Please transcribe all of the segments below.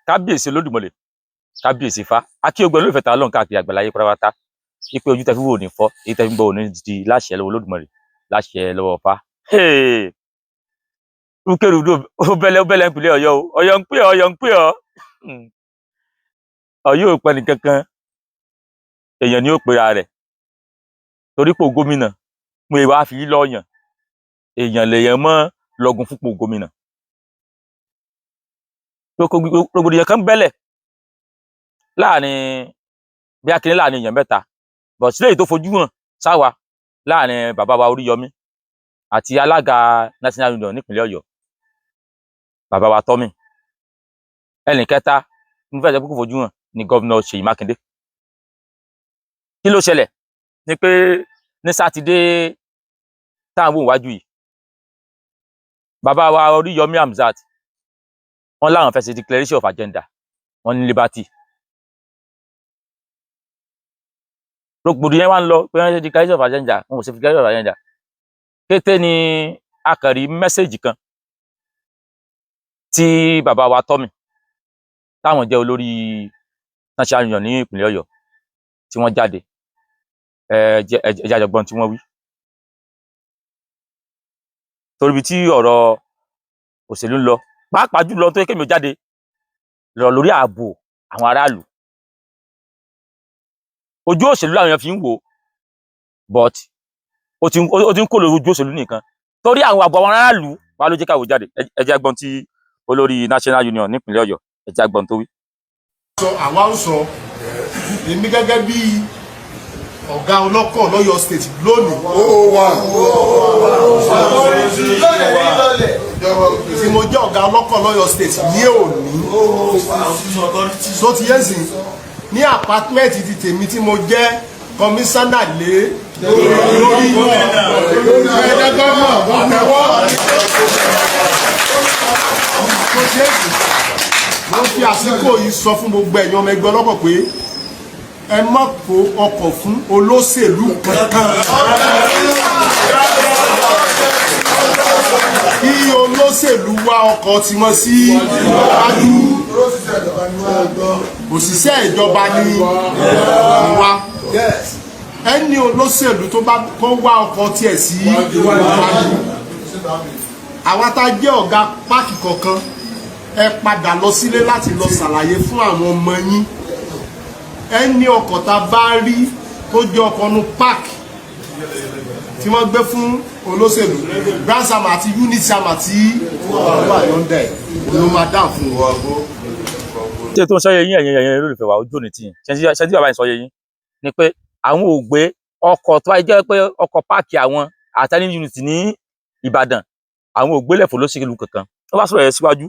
Kábíyèsí Olódùmarè, kábíyèsí Ifá, akí ogun olólùfẹ́ ta lọ́n káàkiri àgbàláyé pátápátá, ipe ojú tẹ fi wò ní fọ́, èyí tẹ fi ń gbọ́ òní di láṣẹ lọ́wọ́ Olódùmarè, láṣẹ lọ́wọ́ Ifá. Rúkèrúdò ó bẹ́lẹ̀, ó bẹ́lẹ̀ ìpínlẹ̀ Ọ̀yọ́ o. Ọ̀yọ́ ń pè ọ́, Ọ̀yọ́ ń pè ọ́. Ọ̀yọ́ ò pẹ́ nìkankan, èèyàn ni ó pera rẹ̀ torí pò gómìnà mo ìwà fi lọ́ọ̀yàn, èèyàn lèèyàn mọ́ lọ́gùn fúnpò gómìnà. Rògbòdìyàn kan bẹ́lẹ̀ láàrin bí akíní, láàrin èèyàn mẹ́ta bọ̀ sílẹ̀ èyí tó fojú hàn sáwa láàrin bàbá wa Oríyọmí àti alága National Union nípínlẹ̀ Ọ̀yọ́, bàbá wa Tọ́mì. Ẹnì kẹta mo fẹ́ sọ pé kò fojú hàn ní gómìnà Ṣèyí Mákindé. Kí ló ṣẹlẹ̀ ni pé ní Sátidé táwọn wò wájú yìí, bàbá wa Oríyọmí Hamzat, wọ́n láwọn fẹ́ ṣe declaration of agenda wọ́n ní Liberty. Rògbòdìyàn wá ń lọ pé wọ́n ṣe declaration of agenda, wọn ò ṣe declaration of agenda. Kété ni a kàn rí message kan tí bàbá wa Tọ́mì, táwọn jẹ́ olórí National Union ní ìpínlẹ̀ Ọ̀yọ́, tí wọ́n jáde. Ẹ jẹ́ ẹ jẹ́ àjọgbọ́n tí wọ́n wí, torí ibi tí ọ̀rọ̀ òṣèlú ń lọ, pàápàá jùlọ tó yẹ kémi ò jáde lọ lórí ààbò àwọn aráàlú, ojú òṣèlú làwọn èèyàn fi ń wò, but ó ti ń kó lórí ojú òṣèlú nìkan, torí àwọn ààbò àwọn aráàlú wa ló jẹ́ káwọ́ jáde. Ẹ jẹ́ gbọ́n tí olórí National Union nípínlẹ̀ Ọ̀yọ́, ẹ jẹ́ gbọ́n tó wí. Sọ àwa ń sọ, èmi gẹ́gẹ́ bí ọ̀gá ọlọ́kọ̀ lọ́yọ̀ State lónìí tí mo jẹ́ ọ̀gá ọlọ́kọ̀ lọ́yọ̀ State ní òní tó ti yé sìn ní apartment ti tèmi tí mo jẹ́ kọmíṣánná lé lórí tó ti yé sìn. Mo fi àsìkò yìí sọ fún gbogbo ẹ̀yin ọmọ ẹgbẹ́ ọlọ́kọ̀ pé ẹ má kó ọkọ̀ fún olóṣèlú kankan. Kí olóṣèlú wá ọkọ̀ tiwọn sí iwájú, òṣìṣẹ́ ìjọba ní wa. Ẹni olóṣèlú tó bá kó wá ọkọ̀ tiẹ̀ sí iwájú, àwa tá a jẹ́ ọ̀gá páàkì kọ̀ọ̀kan, ẹ padà lọ sílé láti lọ ṣàlàyé fún àwọn ọmọ yín. Ẹni ọkọ̀ tá a bá rí tó jẹ́ ọkọ̀ nu páàkì tí wọ́n gbé fún olóṣèlú, grand sama àti unit sama tí wà yọ̀ǹda ẹ̀ ló máa dáhùn fún wọn. Ṣé tó ń sọ yẹ yín, ẹ̀yin olólùfẹ́ wa, ojú òní tì yín. Ṣe tí bàbá yìí sọ yẹ yín ni pé àwọn ò gbé ọkọ̀ tó bá jẹ́ pé ọkọ̀ páàkì àwọn àtẹni unit ní Ìbàdàn, àwọn ò gbélé fún olóṣèlú kankan. Wọ́n bá sọ̀rọ̀ yẹn síwájú,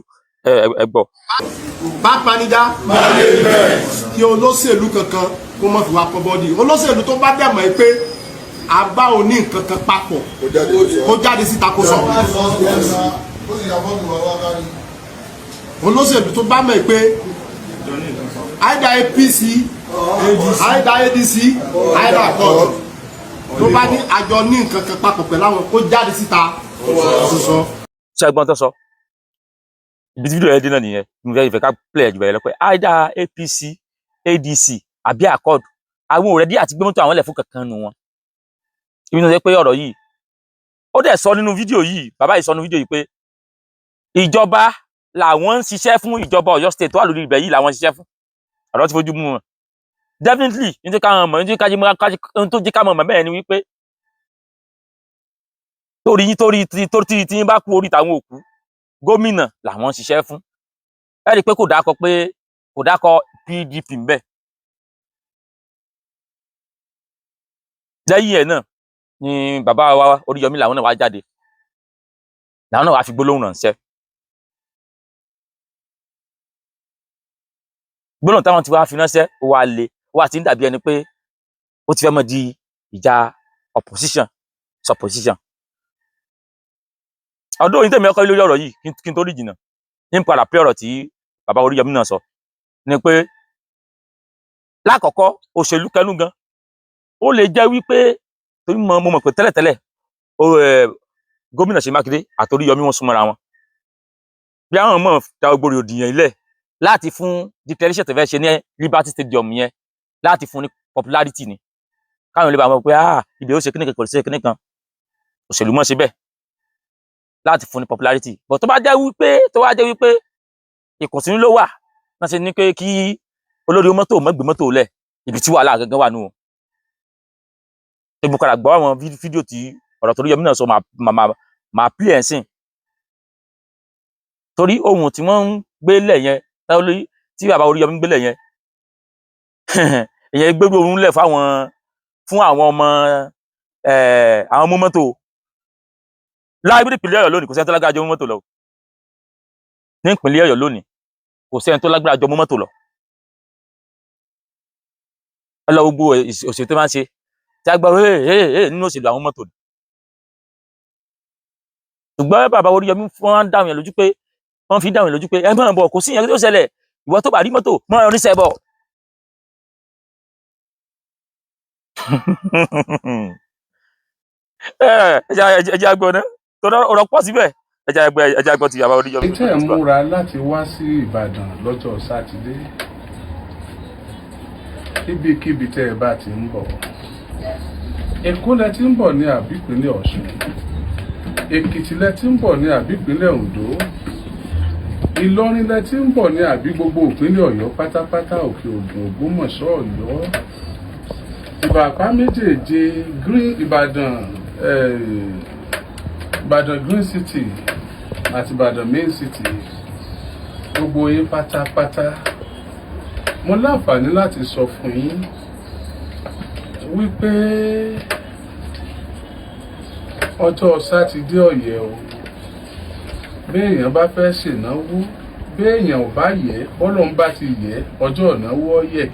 ẹ gbọ́. Park manager, kí olóṣèlú kankan kó má fi wá kọ́ bọ́dì. Olóṣèlú tó bá dẹ̀ mọ̀ ẹ́ pé a bá òní nǹkan kan papọ̀, kó jáde síta kó sọ. Olóṣèlú tó bá mọ̀ ẹ́ pé either APC, either ADC, either Accord, tó bá ní àjọ ní nǹkan kan papọ̀ pẹ̀lú àwọn, kó jáde síta kó sọ. Ṣé ẹgbọ́n tó sọ ibi tí fídíò yẹn dé náà nìyẹn. Mo fẹ́ ìfẹ́ ká play ẹ̀jú bẹ̀rẹ̀ lọ pé either APC, ADC àbí Accord, àwọn ò ready àti gbé mọ́tò àwọn lẹ̀ fún kankan nu wọn. Ibi tó ṣe pé ọ̀rọ̀ yìí, ó dẹ̀ sọ nínú fídíò yìí, bàbá yìí sọ nínú fídíò yìí pé ìjọba làwọn ń ṣiṣẹ́ fún, ìjọba Ọ̀yọ́ State tó wà lórí ibẹ̀ yìí làwọn ń ṣiṣẹ́ fún. Ọ̀rọ̀ ti fojú mú wọn definitely. Nítorí káwọn mọ̀, nítorí kájí tó jẹ́ káwọn mọ̀ bẹ́ẹ̀ ni wípé torí yín, torí tí tí yín bá kú, orí tàwọn òkú, gómìnà làwọn ń ṣiṣẹ́ fún. Ẹ rí i pé kò dákọ, pé kò dákọ PDP ń bẹ. Lẹ́yìn ẹ̀ náà ni bàbá wa Oríyọmí làwọn náà wá jáde, làwọn náà wá fi gbólóhùn ránṣẹ́. Gbólóhùn táwọn ti wá fi ránṣẹ́, ó wá le, ó wá ti ń dàbí ẹni pé ó ti fẹ́ mọ́ di ìjà opposition supposition. Ọdún òyìn tèmi ọkọ lórí ọ̀rọ̀ yìí, kí n tó rí jìnnà ní padà pé ọ̀rọ̀ tí bàbá Oríyọmí náà sọ ni pé lákọ̀ọ́kọ́ òṣèlú kẹnu gan, ó lè jẹ́ wípé torí mo mọ̀ pé tẹ́lẹ̀tẹ́lẹ̀ gómìnà Ṣèyí Mákindé àti Oríyọmí wọn súnmọ́ra wọn, bí àwọn mọ̀ da gbogbo rògbòdìyàn ilẹ̀. Láti fún declaration tó fẹ́ ṣe ní Liberty Stadium yẹn, láti fún ní popularity ni, káwọn lè bá wọn pé, ah, ibi ó ṣe kíní kan, kò ṣe kíní kan. Òṣèlú mọ́ ṣe bẹ́ẹ̀ láti fún ní popularity. But tó bá jẹ́ wípé ìkùnsínú ló wà wọ́n ṣe ní pé kí olórí mọ́tò mọ́ gbé mọ́tò lẹ̀, ibi tí wàhálà gangan wà nù o. Tó mo padà gbọ́ àwọn fídíò tí ọ̀rọ̀ tó Oríyọmí náà sọ, máa play ẹ̀ sìn, torí ohun tí wọ́n ń gbé lẹ̀ yẹn, tí bàbá Oríyọmí gbé lẹ̀ yẹn, ìyẹn gbérú ohun lẹ̀ fún àwọn ọmọ àwọn mú mọ́tò láì bí. Ìpínlẹ̀ Ọ̀yọ́ lónìí, kò sẹ́ni tó lágbára jọ mú mọ́tò lọ. Ní ìpínlẹ̀ Ọ̀yọ́ lónìí, kò sẹ́ni tó lágbára jọ mú mọ́tò lọ. Ẹ lọ gbogbo òṣèlú tó máa ń ṣe tí a gbọ́ ee nínú òṣèlú, àwọn mọ́tò ni. Ṣùgbọ́n bàbá Oríyọmí wọ́n dáhùn yẹn lójú pé, wọ́n fi dáhùn yẹn lójú pé ẹ máa bọ̀, kò sí ìyẹn tó ṣẹlẹ̀. Ìwọ tó bá rí mọ́tò mọ́ oníṣẹ́ bọ̀. Ẹ jẹ́ àgbọ̀ náà tó ọ̀rọ̀ pọ̀ síbẹ̀. Ẹ jẹ́ àgbọ̀ ti bàbá Oríyọmí. Tẹ́ ẹ̀ múra láti wá sí Ìbàdàn lọ́jọ́ Sátidé, níbikíbi tẹ́ ẹ bá ti ń bọ̀, Èkó lẹ ti ń bọ̀ ní àbípínlẹ̀ Ọ̀ṣun, Èkìtì lẹ ti ń bọ̀ ní àbípínlẹ̀ Oǹdó, Ìlọrin lẹ ti ń bọ̀ ní àbí gbogbo ìpínlẹ̀ Ọ̀yọ́ pátápátá, Òkè Ògùn, Ògbómọ̀ṣọ́, Ọ̀yọ́, Ìbàpá méjèèje, Green Ìbàdàn, Ìbàdàn Green City àti Ìbàdàn Main City, gbogbo yín pátápátá, mo láǹfààní láti sọ fún yín wípé ọjọ́ Sátidé ọ̀yẹ́ o. Béèyàn bá fẹ́ ṣènáwó, béèyàn ò bá yẹ, bọ́lọ́n bá ti yẹ, ọjọ́ ìnáwó ọ̀yẹ́.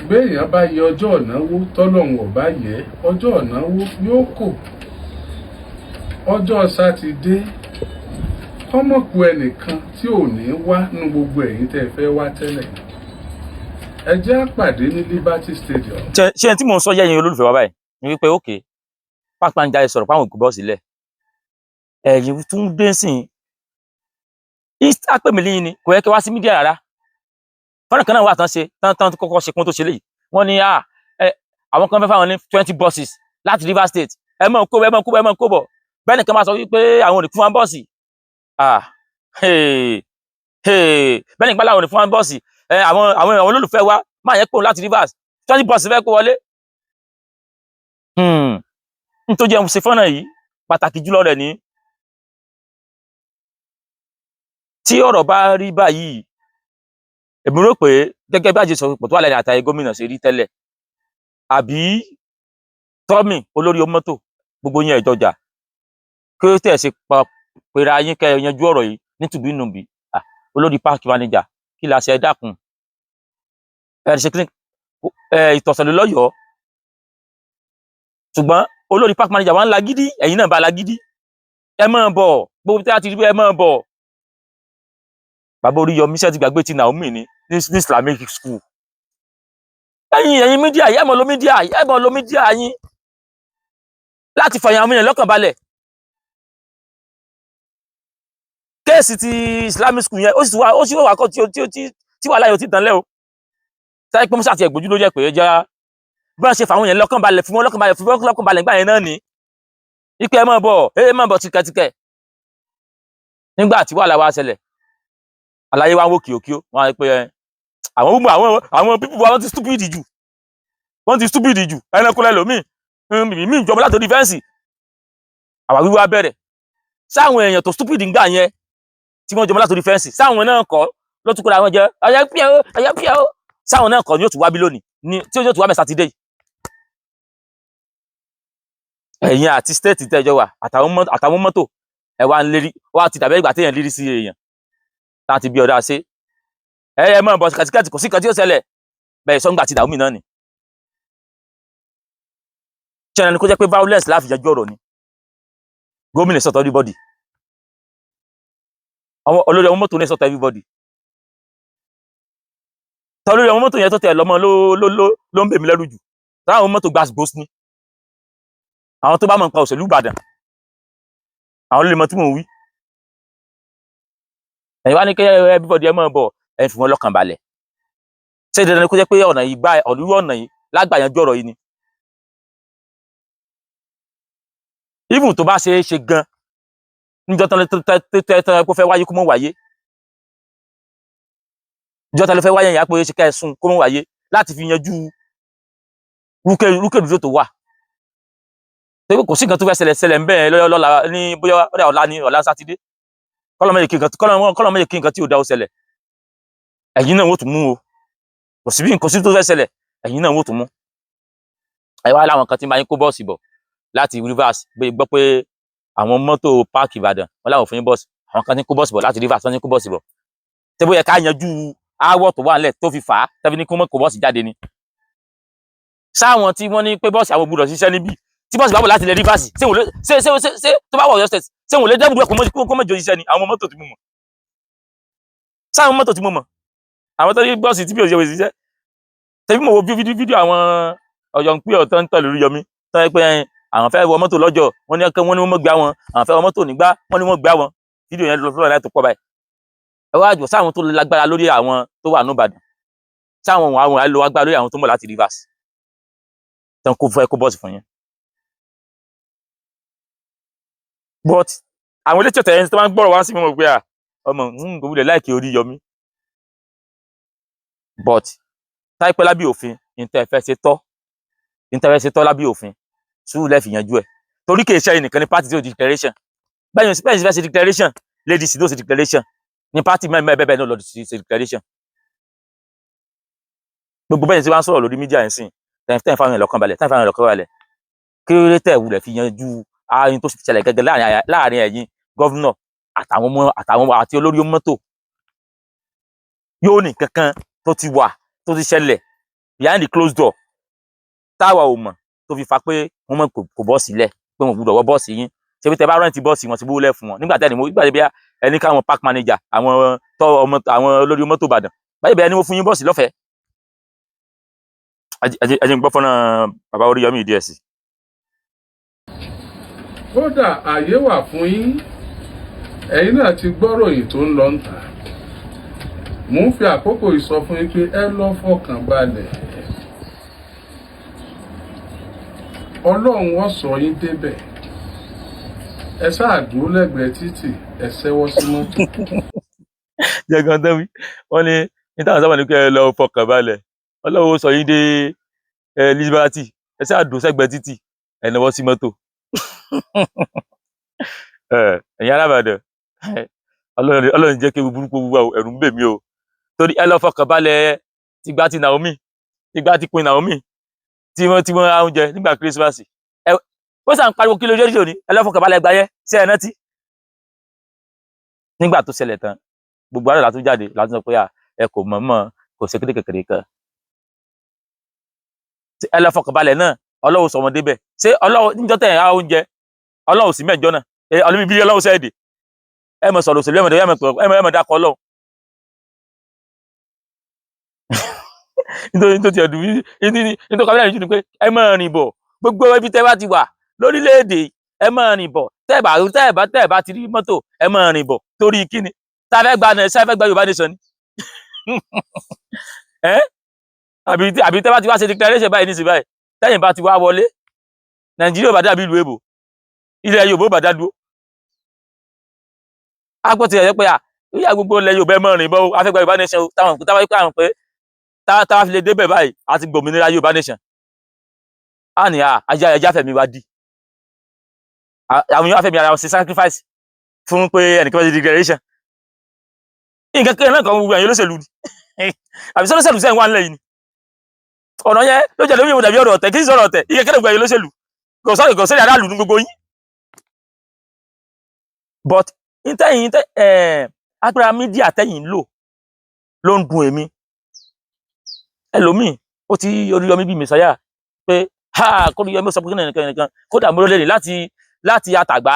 Béèyàn bá yẹ ọjọ́ ìnáwó, tọ́lọ́hun ò bá yẹ, ọjọ́ ìnáwó yóò kò. Ọjọ́ Sátidé, kọ́mọ̀kù ẹnìkan tí ò ní wá nu gbogbo ẹ̀yin tẹ́ ẹ fẹ́ wá tẹ́lẹ̀, ẹ jẹ́ á pàdé ní Liberty Stadium. Ṣé tí mò ń sọ yẹ́yìn olólùfẹ́ wa báyìí ni wípé òkè pápá ń jáde sọ̀rọ̀ páwọn òkú bọ́ọ̀sì lẹ̀, ẹ̀yìn tún dé sìn pè mí lẹ́yìn ni kò yẹ kí wá sí media rárá. Fọ́nrán kan náà wà tán ṣe tán tán kọ́kọ́ ṣe kún tó ṣe léyìí. Wọ́n ní àwọn kan fẹ́ fáwọn ní 20 buses láti Rivers State. Ẹ mọ̀ kó bọ̀, ẹ mọ̀ kó bọ̀, ẹ mọ̀ kó bọ̀. Bẹ́ẹ̀ nìkan máa sọ wípé àwọn ò ní fún wa bọ́ọ̀sì. Bẹ́ẹ̀ nìkan láwọn ò ní fún wa bọ́ọ̀sì. Àwọn olólùfẹ́ wa máa yẹ kó láti Rivers, 20 buses fẹ́ kó wọlé. Nítorí jẹun ṣe fọ́nà yìí pàtàkì jùlọ rẹ̀ ní tí ọ̀rọ̀ bá rí báyìí, èmi rò pé gẹ́gẹ́ bí àjọṣepọ̀ tó wà lẹ́yìn àtàyè gómìnà ṣe rí tẹ́lẹ̀, àbí tọ́mì olórí mọ́tò gbogbo yẹn ìjọjà kí ó tẹ̀ ṣe pera yín kẹ́ ẹ yanjú ọ̀rọ̀ yìí nítùbínùbí. Olórí park manager, kí la ṣe? Ẹ dákun, ẹ ṣe kí ìtọ̀sẹ̀lẹ̀ lọ́yọ̀ọ́. Ṣùgbọ́n olórí park manager wa ń lagídí, ẹ̀yin náà bá lagídí. Ẹ máa bọ̀, gbogbo tí a ti rí, ẹ máa bọ̀. Bàbá Oríyọmí, ṣe ti gbàgbé ti Naomi ní Islamic school? Ẹ̀yin media, ẹ mọ̀ lo media, ẹ mọ̀ lo media yín láti fàyàn àwọn èèyàn lọ́kàn balẹ̀. Case ti Islamic school yẹn, ó sì wà kọ́ tí wàhálà yóò ti tàn lẹ́ o. Sáyé pé musa àti ẹ̀gbójú ló jẹ́ pé ẹ jẹ́ bí wọ́n ṣe fà àwọn èèyàn lọ́kàn balẹ̀, fún wọn lọ́kàn balẹ̀, fún wọn lọ́kàn balẹ̀ nígbà yẹn náà ní ipe ẹ máa bọ̀, ẹ máa bọ̀ tìkẹ̀tìkẹ̀. Nígbà tí wàhálà wa ṣẹlẹ̀, àlàyé wa ń wò kìókìó, wọn á pé ẹ àwọn woman, àwọn people wa, wọ́n ti stupid jù, wọ́n ti stupid jù. Ẹranko lẹ́lòmíì mí ìjọba láti orí fence. Àwa wíwá bẹ̀rẹ̀ sáwọn èèyàn tó stupid ń gbà yẹn tí wọ́n jọmọ láti orí fence, sáwọn náà kọ́ ló tún kóra àwọn jẹ ọ̀yẹ́ píẹ́ o, ọ̀yẹ́ píẹ́ o. Sáwọn náà kọ́ ni yóò tún wá bí lónìí ni tí yóò tún wá mẹ́ Sátidé yìí. Ẹ̀yin àti state tẹ́jọ wà àtàwọn mọ́tò ẹ̀ wá ń lérí wá ti dàbẹ́ ìgbà téèyàn lérí sí èèyàn láti bí ọ̀dà ṣe ẹ ẹ mọ̀ bọ̀ kàtíkàtì, kò sí nǹkan tí ó ṣẹlẹ̀ bẹ́ẹ̀ sọ́ngbà ti Naomi náà ni. Ṣẹ́ni ni kó jẹ́ pé violence láfi yanjú ọ̀rọ̀ ni. Gómìnà sọ̀tọ̀ everybody, àwọn olórí àwọn mọ́tò ní sọ̀tọ̀ everybody. Tọ́ olórí àwọn mọ́tò yẹn tó tẹ̀ lọ́mọ ló ń bè mí lẹ́rù jù. Táwọn mọ́tò gbàgbós ni àwọn tó bá mọ̀ nípa òṣèlú Ìbàdàn, àwọn ló lè mọ tí mò ń wí. Ẹ̀yin wá ní kí everybody ẹ máa bọ̀, ẹ̀ fi wọ́n lọ́kàn balẹ̀. Ṣé dandan ni kó jẹ́ pé ọ̀nà yìí bá ọ̀nà irú ọ̀nà yìí lágbà yanjú ọ̀rọ̀ yìí ni? Even tó bá ṣe é ṣe gan níjọ́ tán tẹ́ tẹ́ kó fẹ́ wáyé, kó mọ̀ wáyé. Níjọ́ tán ló fẹ́ wáyé yẹn á pé ṣe ká ẹ sún kó mọ̀ wáyé láti fi yanjú rúkèrúdò tó wà. Torí pé kò sí nǹkan tó fẹ́ ṣẹlẹ̀ ṣẹlẹ̀ ń bẹ́ẹ̀ lọ́la ní bóyá ọ̀la ní ọ̀la Sátidé. Kọ́lọ́mọ yẹ kí nǹkan tí ò dá ó ṣẹlẹ̀, ẹ̀yin náà wọ́n tún mú o. Kò sí bí nǹkan sí tó fẹ́ ṣẹlẹ̀, ẹ̀yin náà wọ́n tún mú. Ẹ wá láwọn kan tí máa ń kó bọ́ọ̀sì bọ̀ láti Rivers. Gbọ́ pé àwọn mọ́tò páàkì Ìbàdàn wọn láwọn fún yín bọ́ọ̀sì. Àwọn kan tí ń kó bọ́ọ̀sì bọ̀ láti Rivers, wọ́n ní kó bọ́ọ̀sì bọ̀. Ṣé bóyá ká yanjú aáwọ̀ tó wà nílẹ̀ tó fi fà á tẹ́bí ní kó mọ́ kó bọ́ọ̀sì jáde ni? Sáwọn tí wọ́n ní pé bọ́ọ̀sì àwọn gbọ́dọ̀ ṣiṣẹ́ níbí, tí bọ́ọ̀sì bá bọ̀ láti ilẹ̀ Rivers, ṣé wọ́n lè ṣé ṣé ṣé ṣé tó bá wọ̀ Ọ̀yọ́ State, ṣé wọ́n lè dẹ́bùrú ẹ̀ kó mọ́ jọ ṣiṣẹ́ ni? Àwọn mọ́tò tí mo mọ̀, sáwọn mọ́tò tí mo mọ̀, àwọn tó ní bọ́ọ̀sì tí bí òṣìṣẹ́ òṣìṣẹ́ tẹbí mo wo fídíò àwọn Ọ̀yọ́ ń pè ọ̀tọ́ ń tọ̀ lórí yọmí tó yẹ pé àwọn fẹ́ wọ mọ́tò lọ́jọ́, wọ́n ní wọ́n ní wọ́n gbá wọn, àwọn fẹ́ wọ mọ́tò nígbà wọ́n ní wọ́n gbá wọn. Fídíò yẹn lọ fúnra láti pọ̀ báyìí. Ẹ wá jọ, sáwọn tó lágbára lórí àwọn tó wà nìbàdàn, sáwọn àwọn àlọ agbára lórí àwọn tó ń bọ̀ láti Rivers tán kó fẹ́ kó bọ́ọ̀sì fún yín? But àwọn elétò tẹ̀yìn tó máa ń gbọ́rọ̀ wá sí mi mọ̀ pé à ọmọ kò wulẹ̀ láìkí Oríyọmí, but táìpẹ́ lábẹ́ òfin, ní tẹ́ fẹ́ ṣe tọ́ lábẹ́ òfin, sùúrù lẹ́ẹ̀fì yanjú ẹ̀, torí kì í ṣe ẹnìkan ní party tí ó di declaration. Bẹ́ẹ̀ sì fẹ́ ṣe declaration, ladies ló ṣe declaration ní party mẹ́rin mẹ́rin bẹ́ẹ̀ náà lọ ṣe declaration. Gbogbo bẹ́ẹ̀ tí wọ́n sọ̀rọ̀ lórí media yẹn sìn, tẹ́ fáwọn èèyàn lọ́kàn balẹ̀, tẹ́ fáwọn èèyàn lọ́kàn balẹ̀, kí ló dé tẹ́ wulẹ̀ fi yanjú ààrin tó ṣẹlẹ̀ gẹ́gẹ́ láàrin ẹ̀yin governor àtàwọn ọmọ àtàwọn àti olórí mọ́tò? Yóò ní kankan tó ti wà, tó ti ṣẹlẹ̀ behind the closed door táwa ò mọ̀, tó fi fa pé wọ́n mọ̀ kò bọ́ọ̀sì lẹ̀, pé wọ́n gbọ́dọ̀ wọ bọ́ọ̀sì yín. Ṣebí tẹ bá rent bọ́ọ̀sì, wọn ti gbówó lẹ̀ fún wọn nígbà tẹ́ ni nígbà tí ẹni káwọn park manager, àwọn tọ́ ọmọ, àwọn olórí mọ́tò Ìbàdàn báyìí bẹ́ẹ̀ ni wọ́n fún yín bọ́ọ̀sì lọ́fẹ̀ẹ́. Ẹ jẹ́ n gbọ́ fọ́nà bàbá Oríyọmí díẹ̀ sí. Kódà ààyè wà fún yín. Ẹ̀yin náà ti gbọ́ròyìn tó ń lọ ń tà. Mò ń fi àkókò yìí sọ fún yín pé ẹ lọ fọkàn balẹ̀, Ọlọ́run ó sọ yín débẹ̀. Ẹ sáà dúró lẹ́gbẹ̀ẹ́ títì, ẹ ṣẹ́wọ́ sí mọ́tò. Jẹ́gàn tán wí, wọ́n ní ní táwọn sábà ní kí ẹ lọ fọkàn balẹ̀, Ọlọ́run ó sọ yín dé ẹ Liberty, ẹ sáà dùn sẹ́gbẹ̀ẹ́ títì, ẹ náwó sí mọ́tò. Ẹ̀yin alábàdàn, Ọlọ́run jẹ́ kí ewu burúkú wúwa o. Ẹ̀rù ń bè mí o, torí ẹ lọ fọkàn balẹ̀ tìgbà ti Naomi, tìgbà ti Queen Naomi tí wọ́n ra oúnjẹ nígbà Christmas, ẹ wọ́n sàn pariwo kí ló dé ní ẹ lọ fọkàn balẹ̀ gbà yẹ sí ẹ rántí. Nígbà tó ṣẹlẹ̀ tán, gbogbo àrẹ látún jáde látún sọ pé ẹ kò mọ̀ mọ̀, kò ṣe kékeré kékeré kan. Ẹ lọ fọkàn balẹ̀ náà, Ọlọ́run sọ wọn débẹ̀. Ṣé Ọlọ́run níjọ́ tẹ̀ ẹ̀ ra oúnjẹ, Ọlọ́run sì mẹ́jọ náà ẹ ọlọ́run bí Ọlọ́run sẹ́ẹ̀dì? Ẹ mọ̀ sọ̀rọ̀ òṣèlú, ẹ mọ̀ dákọ̀ Ọlọ́run nítorí nítorí ẹ̀dùn nítorí kọ́mílẹ̀ yìí ni pé ẹ máa rìn bọ̀. Gbogbo ibi tẹ́ bá ti wà lórílẹ̀‐èdè, ẹ máa rìn bọ̀. Tẹ́ bá ti rí mọ́tò, ẹ máa rìn bọ̀. Torí kíni? Tá a fẹ́ gba ṣé a fẹ́ gba Yorùbá nation ni ẹ? Àbí tẹ́ bá ti wá ṣe declaration báyìí nísìnyí báyìí, tẹ́yìn bá ti wá wọlé, Nàìjíríà ò bá dàbí ìlú èbò, ilẹ̀ Yorùbá ò bá dá dúró. A gbọ́ ti ẹ̀ pé à ìyá gbogbo ilẹ̀ Yorùbá, ẹ máa rìn bọ̀ o, a fẹ́ gba Yorùbá nation o. Táwọn táwọn pé àwọn pé táwa fi lè débẹ̀ báyìí, a ti gbòmìnira Yorùbá nation. Á ní à ajá ẹja fẹ̀mí wa di àwọn èèyàn fẹ̀mí ara wọn ṣe sacrifice fún pé ẹnìkan fẹ́ ṣe declaration. Nǹkan kan náà kan gbogbo ẹ̀yin olóṣèlú ni, àbí sọ́lọ́sẹ̀lú sẹ́yìn wà nílẹ̀ yìí ni ọ̀nà yẹn ló jẹ́ lómi ìwò dàbí ọ̀rọ̀ ọ̀tẹ̀, kí sì sọ̀rọ̀ ọ̀tẹ̀. Ìkẹ́kẹ́ gbogbo ẹ̀yin olóṣèlú kò sọ̀rọ̀, kò sẹ́ni aráàlú ní gbogbo yín. But ntẹ́yìn ẹ̀ agbára media tẹ́yìn ń lò ló ń dùn èmi. Ẹlòmíì ó ti Oríyọmí bíi mẹsáyà pé ha kóríyọmí sọ pé kí nìkan nìkan. Kódà mo lè láti àtàgbà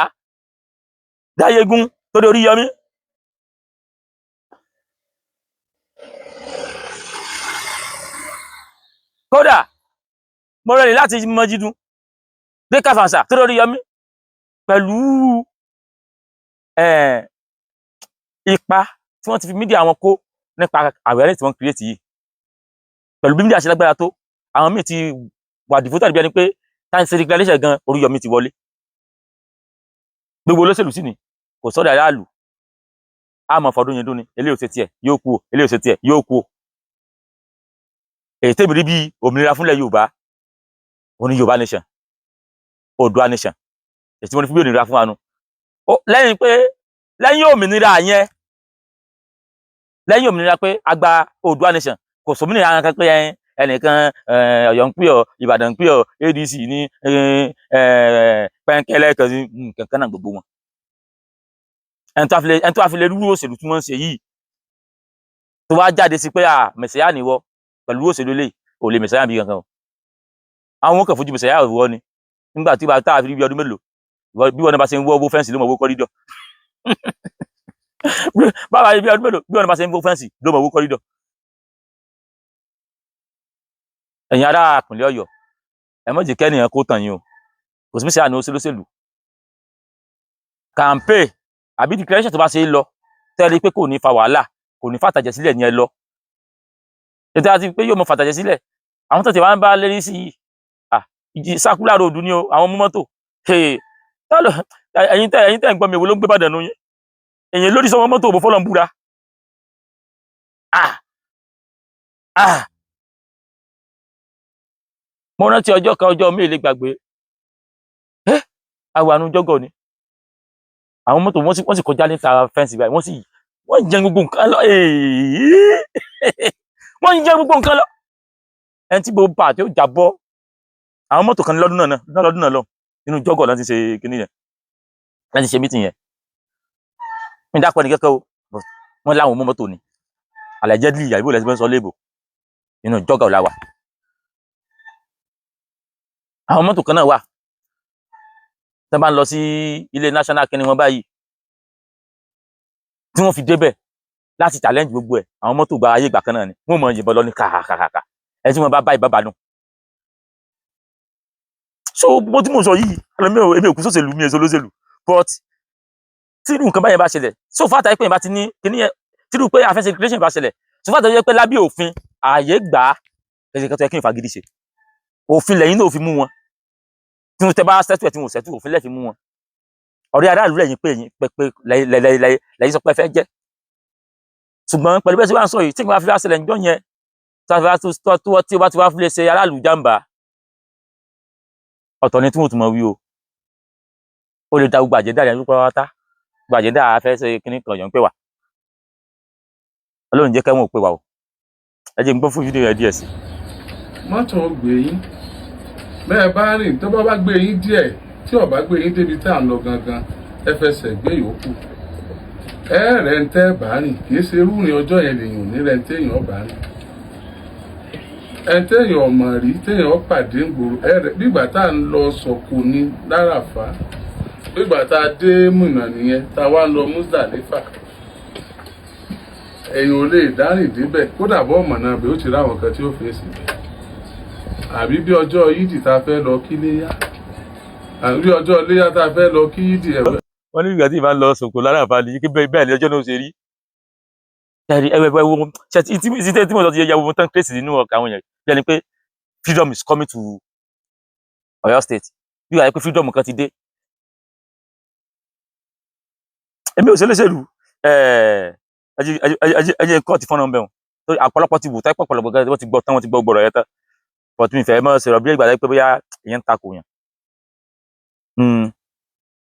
dáyégún torí Oríyọmí. Kódà mo rẹ́rìn láti Mọ́jídún dé Káfàṣà torí Oríyọmí pẹ̀lú ipa. tí wọ́n ti fi media wọn kó nípa awareness tí wọ́n create yìí. Pẹ̀lú bí media ṣe lágbára tó, àwọn míì ti wà devoted bí ẹni pé táyì ṣe declaration gan Oríyọmí ti wọlé. Gbogbo olóṣèlú sì ni kò sọ́dọ̀ aráàlú, àmọ́ fọdún yẹn dún ni, eléyìí ò ṣe tiẹ̀ yóò kú o, eléyìí ò ṣe tiẹ̀ yóò kú o. Èyí tèmi rí bí òmìnira fúnlẹ̀ Yorùbá òun ni Yorùbá nation, Oòduà nation. Èyí tí mo ní fún bí òmìnira fún wa nu. Lẹ́yìn pé lẹ́yìn òmìnira yẹn, lẹ́yìn òmìnira pé a gba Oòduà nation, kò sómìnira kan pé ẹnìkan Ọ̀yọ́ ń pè ọ́, Ìbàdàn ń pè ọ́, ADC ní pẹ́ńkẹ́lẹ́ kan sí nǹkan kan náà gbogbo wọn. Ẹni tó wá fi lè rú òṣèlú tí wọ́n ń ṣe yìí, tó wá jáde sí pé à mẹ̀sẹ̀yà nìwọ pẹ̀lú òṣèlú eléyìí, ò lè mẹ̀sẹ̀yà bí kankan o. Àwọn kan fojú mẹ̀sẹ̀yà wọ ni nígbà tí tá a fi rí bí ọdún mélòó, bí wọn náà bá ṣe ń wọ́ owó fence ló mọ̀ owó corridor. Báwa rí bí ọdún mélòó, bí wọn náà bá ṣe ń wọ́ fence ló mọ̀ owó corridor. Ẹ̀yin ará ìpínlẹ̀ Ọ̀yọ́, ẹ má jẹ́ kẹ́nìyàn kó tàn yín o. Kò sí mẹ̀sẹ̀yà ní òṣèlú campaign àbí declaration tó bá ṣe é lọ tẹ́lẹ̀ pé kò ní fa wàhálà, kò ní fàtàjẹ̀ sílẹ̀ ní ẹ lọ. Ètò àti pé yóò mọ fàtàjẹ̀ sílẹ̀, àwọn tó ti wá ń bá lérí sí i, circular road ni o, àwọn mú mọ́tò. Ẹ̀yin tẹ́ ń gbọ́ mi, èwo ló ń gbé Ìbàdàn nu yín? Èyàn lórí sọmọ mọ́tò òbò fọlọ́ ń búra. Mo rántí ọjọ́ kan, ọjọ́ mi ò lè gbàgbé. Àwọn àánú jọ́gọ̀ ni àwọn mọ́tò, wọ́n sì kọjá níta fence báyìí, wọ́n jẹ gbogbo nǹkan lọ, wọ́n jẹ gbogbo nǹkan lọ. Ẹni tí gbogbo bá tí ó jábọ́ àwọn mọ́tò kan lọ́dún náà, lọ́dún náà lọ, nínú jọ́gọ̀ láti ṣe kíní yẹn, láti ṣe meeting yẹn. Mi dápọ̀ ní kẹ́kẹ́ o, wọ́n láwọn mú mọ́tò ni allegedly, àbí bó lẹ́sìn fẹ́ sọ léèbò, nínú jọ́gọ̀ la wà. Àwọn mọ́tò kan náà wà tí wọ́n bá ń lọ sí ilé national kíní wọn báyìí, tí wọ́n fi débẹ̀ láti challenge gbogbo ẹ̀. Àwọn mọ́tò gba ayé ìgbà kan náà ni wọ́n mọ̀ yìnbọn lọ ní kàkàkàkà, ẹni tí wọ́n bá bá ìbá bá nù. So gbogbo tí mo sọ yìí, èmi ò kú sóṣèlú, mi èso lóṣèlú, but tí irú nǹkan báyẹn bá ṣẹlẹ̀, so far táyé pé yẹn bá ti ní kíní yẹn, tí irú pé àfẹsẹ̀ creation bá ṣẹlẹ̀, so far táyé pé lábẹ́ òfin ààyè gbà á, kẹsì kan tó yẹ kí n fagídí ṣe òfin lẹ́yìn náà fi mú wọn. Tí wọ́n tẹ bá settle ẹ̀, tí wọ́n settle, òfin lẹ́ fi mú wọn. Ọ̀rẹ́ aráàlú lẹ́yìn pé ẹ̀yin pé lẹ́yìn sọ pé ẹ fẹ́ jẹ́, ṣùgbọ́n pẹ̀lú bẹ́ẹ̀ tí wọ́n sọ yìí, tí wọ́n fi wá ṣẹlẹ̀ níjọ́ yẹn, tí wọ́n ti wá fi lè ṣe aráàlú jàǹbá, ọ̀tọ̀ ni tí wọ́n tún mọ̀ wí o. Ó lè da gbogbo agenda yẹn pátá, gbogbo agenda fẹ́ ṣe kíní kan yọ̀ ń pè wá. Ọlọ́run jẹ́ kẹ́wọ̀n ò pè wá o. Ẹ jẹ́ n gbọ́ fún fídíò yẹn díẹ̀ sí. Mọ́tò gbé yín bẹ́ẹ̀ bá rìn, tó bá bá gbé yín díẹ̀, tí ó bá gbé yín débi tá à ń lọ gangan, ẹ fẹsẹ̀ gbé yòókù. Ẹ rẹ̀ ń tẹ́ bá rìn, kì í ṣe irú ìrìn ọjọ́ yẹn lèèyàn ò ní rẹ̀ ń téèyàn bá rìn. Ẹ téèyàn ọmọ rí, téèyàn pàdé ń gbòòrò, ẹ rẹ̀ bígbà tá à ń lọ sọ̀kò ní láràfá, bígbà tá a dé Mínà nìyẹn, tá a wá ń lọ Muzdalifa, èèyàn ò lè dárìn débẹ̀. Kódà bọ́ ọmọ náà bẹ́ẹ̀, ó ti ráwọn kan tí ó fèsì bẹ́ẹ̀. Àbí bí ọjọ́ yídì tá a fẹ́ lọ kí léyà, àbí bí ọjọ́ léyà tá a fẹ́ lọ kí yídì ẹ̀wẹ̀. Wọ́n ní ìgbà tí ìbá ń lọ sòkò láràfá ni kí bẹ́ẹ̀ ni ọjọ́ náà ṣe rí. Ẹ̀rí ẹ̀wẹ̀ ẹ̀wẹ̀ ṣe tí tí mo sọ ti yẹ wo tán kérésì nínú ọkàn àwọn èèyàn, bí ẹni pé freedom is coming to Ọ̀yọ́ state, bí wàá yẹ pé freedom kan ti dé. Èmi ò ṣe léṣèlú, ẹjẹ kọ́ọ̀tì fọ́nà bẹ́ẹ̀ wọn àpọ̀lọpọ̀ ti wò táìpọ̀, ọ̀pọ̀lọpọ̀ wọ́n ti gbọ́ tán, wọ́n ti gbọ́ gbọ́rọ̀ yẹn tán, but mi fẹ́ mọ́ sọ̀rọ̀ bí ìgbà pé bóyá ìyẹn ń takò yàn.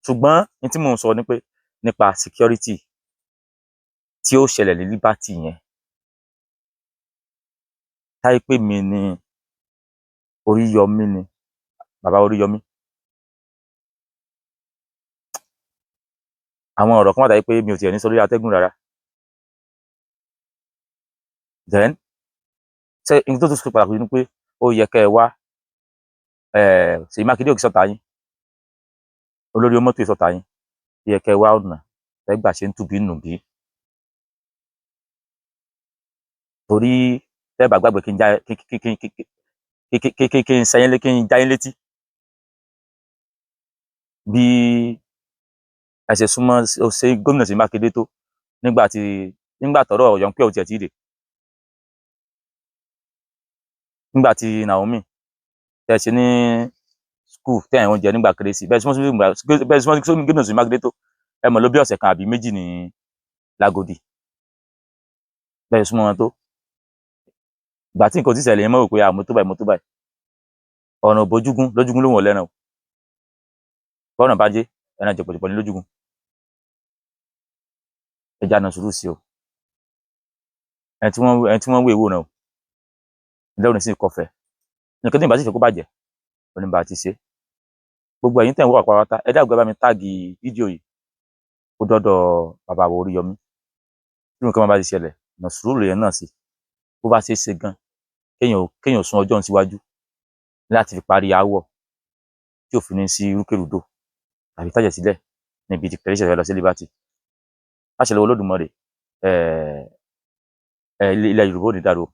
Ṣùgbọ́n ní tí mò ń sọ ni pé nípa security tí ó ṣẹlẹ̀ ní Liberty yẹn, táyé pé mi ni Oríyọmí ni bàbá Oríyọmí, àwọn ọ̀rọ̀ kan wà táyé pé mi ò tiẹ̀ ní sọ lórí atẹ́gùn rárá. Then ṣe n tó tún ṣe pàtàkì ni pé ó yẹ kẹ́ ẹ wá Ṣèyí Mákindé òkè sọ̀tà yín, olórí mọ́tò ìsọ̀tà yín, ó yẹ kẹ́ ẹ wá ọ̀nà ẹ gbà ṣe ń tùbí nùbí, torí tẹ́ bá gbàgbé kí n já kí n sẹ́yìn kí n já yín létí bí ẹ ṣe súnmọ́ ṣe gómìnà Ṣèyí Mákindé tó nígbà tí Nígbà tọ́rọ̀ Ọ̀yọ́ ń pẹ́ ò tiẹ̀ tí ì dé, nígbà tí Naomi tẹ̀ ṣe ní school tẹ̀ ń oúnjẹ nígbà kérésì, bẹ́ẹ̀ súnmọ́ gómìnà sí Mákindé tó ẹ mọ̀ ló bí ọ̀sẹ̀ kan àbí méjì ní Lágòdì, bẹ́ẹ̀ súnmọ́ wọn tó. Ìgbà tí nǹkan ò tí ṣẹlẹ̀ yẹn mọ̀ rò pé àmọ́ tó báyìí, mo tó báyìí. Ọ̀nà òbójúgún lójúgún ló wọ̀n lẹ́ran o, bọ́ọ̀nà bá dé ẹran jọ̀pọ̀jọ̀pọ̀ ní lójúgún. Ẹja náà sùúrù sí o, ẹni tí wọ́n wé ìwò náà o lẹ́rù sí kọfẹ́ nǹkan tí ìbá sì fẹ́ kó bàjẹ́ oníbà ti ṣe. Gbogbo ẹ̀yin tẹ̀ ń wò pátá, ẹ dákun, ẹ bá mi tag fídíò yìí kó dọ́dọ̀ bàbá wa Oríyọmí. Tí nǹkan bá ti ṣẹlẹ̀, ọ̀nà sùúrù lèèyàn náà sí. Bó bá ṣe é ṣe gan, kéèyàn sún ọjọ́ síwájú láti fi parí aáwọ̀ tí ò fi ní sí rúkèrúdò tàbí tàjẹ̀ sílẹ̀ níbi declaration fẹ́ lọ sí Liberty. Láṣẹ lọ́wọ́ Olódùmarè, ilẹ̀ Yorùbá ò ní dàrú o,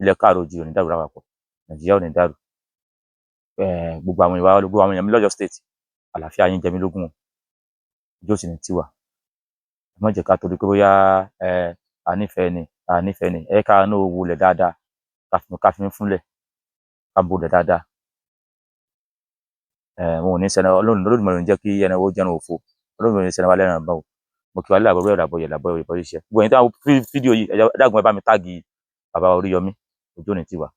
ilẹ̀ káàárọ̀ oòjíire ò ní dàrú lápapọ̀, Nàìjíríà ò ní dàrú. Gbogbo àwọn ìwà, gbogbo àwọn èèyàn mi lọ́yọ̀ọ́ State, àlàáfíà yín jẹ mí lógún o, ojú ò sì ní tiwa. Ẹ má jẹ́ ká torí pé bóyá a nífẹ̀ẹ́ ni, a nífẹ̀ẹ́ ni, ẹ ká náà wọlé dáadáa, ká fi fúnlẹ̀, ká bolẹ̀ dáadáa. Wọn ò ní sẹ́ni Ọlọ́run Olódùmarè ò ní jẹ́ kí ẹran owó jẹun òfo. Olódùmarè ò ní sẹ́ni wa lẹ́ran ìbọn o. Mo kí wa lé àbọ̀ rẹ̀, àbọ̀ yẹ̀ làbọ̀ ìbọn ṣiṣẹ́. Gbogbo ẹ̀yin tí wọ́n fídíò yìí, ẹ dákun, ẹ bá mi tag bàbá Oríyọmí. Ojú ò ní tiwa.